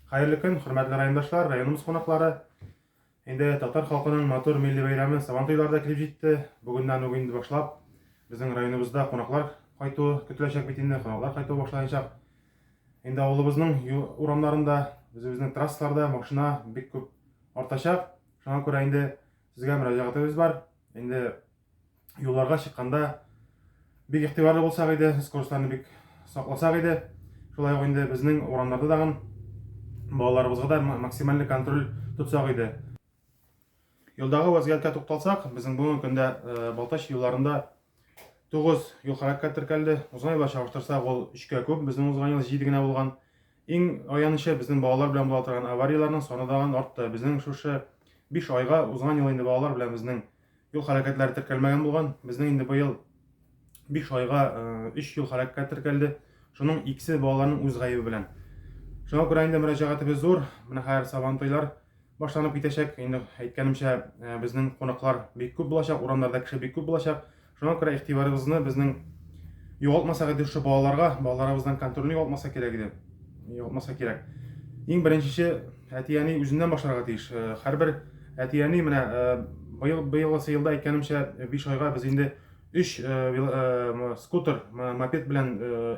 Хәерле көн, хөрмәтле райондашлар, районыбыз кунаклары. Инде татар халкының матур милли бәйрәме Сабан туйлары да килеп җитте. Бүгеннән үк инде башлап безнең районыбызда кунаклар кайту көтеләчәк бит инде, кунаклар кайту башланачак. Инде авылыбызның урамнарында, үзебезнең трассаларда машина бик күп артачак. Шуңа күрә инде сезгә мөрәҗәгатебез бар. Инде юлларга чыкканда бик игътибарлы булсак иде, скоростьларны бик сакласак иде. Шулай ук инде безнең урамнарда тагын балаларыбызга да максимальный контроль тотсак иде. Юлдагы вазгыятькә тукталсак, безнең бүгенге көндә э, Балтач юлларында 9 юл хәрәкәт теркәлде. Узган елга чагыштырсак, ул 3кә күп. Безнең узган ел 7 генә булган. Иң аянычы, безнең балалар белән була торган аварияләрнең саны тагын артты. Безнең шушы 5 айга узган ел инде балалар белән безнең юл хәрәкәтләре теркәлмәгән булган. Безнең инде быел 5 айга 3 юл хәрәкәт теркәлде. Шуның икесе балаларның үз гаебе белән. Шуңа күрә инде мөрәҗәгатебез зур. Менә хәзер Сабантуйлар башланып китәчәк. Инде әйткәнемчә, безнең кунаклар бик күп булачак, урамнарда кеше бик күп булачак. Шуңа күрә игътибарыбызны безнең югалтмасак иде шушы балаларга, балаларыбыздан контрольне югалтмаса кирәк иде. Югалтмаса кирәк. Иң беренчесе әти-әни үзеннән башларга тиеш. Һәрбер әти-әни менә быел быелгысы елда әйткәнемчә 5 айга без инде 3 скутер, мопед белән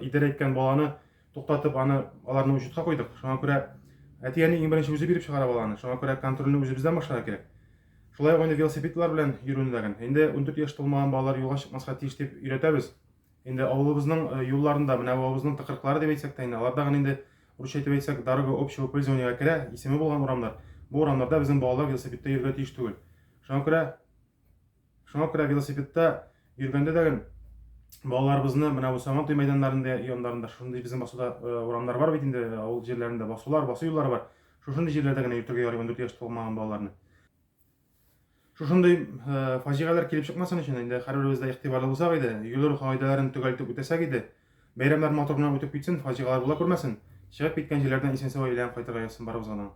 идарә иткән баланы туктатып, аны аларны учетка куйдык. Шуңа күрә әти-әни иң беренче үзе биреп чыгара баланы. Шуңа күрә контрольне үзебездән башларга кирәк. Шулай ук инде велосипедлар белән йөрүне дә. Инде 14 яшь тулмаган балалар юлга чыкмаска тиеш дип өйрәтәбез. Инде авылыбызның э, юлларында, менә авылыбызның тыкрыклары дип әйтсәк тә инде, аларда гына инде русча итеп әйтсәк, дорога общего пользования керә, исеме булган урамнар. Бу урамнарда безнең балалар велосипедта йөрергә тиеш түгел. Шуңа күрә Шуңа күрә велосипедта йөргәндә дә балаларыбызны менә бу Сабантуй мәйданнарында яннарында шундый безнең басуда э, урамнар бар бит инде авыл җирләрендә басулар, басу юллары бар. Шушындый җирләрдә генә йөртергә ярый 14 яшь тулмаган балаларны. Шушындый э, фаҗигаләр килеп чыкмасын өчен инде һәрберебез дә игътибарлы булсак иде, юл йөрү кагыйдәләрен төгәл итеп үтәсәк иде, бәйрәмнәр матур гына үтеп китсен, фаҗигаләр була күрмәсен, чыгып киткән җирләрдән исән-сау әйләнеп кайтырга язсын барыбызга да.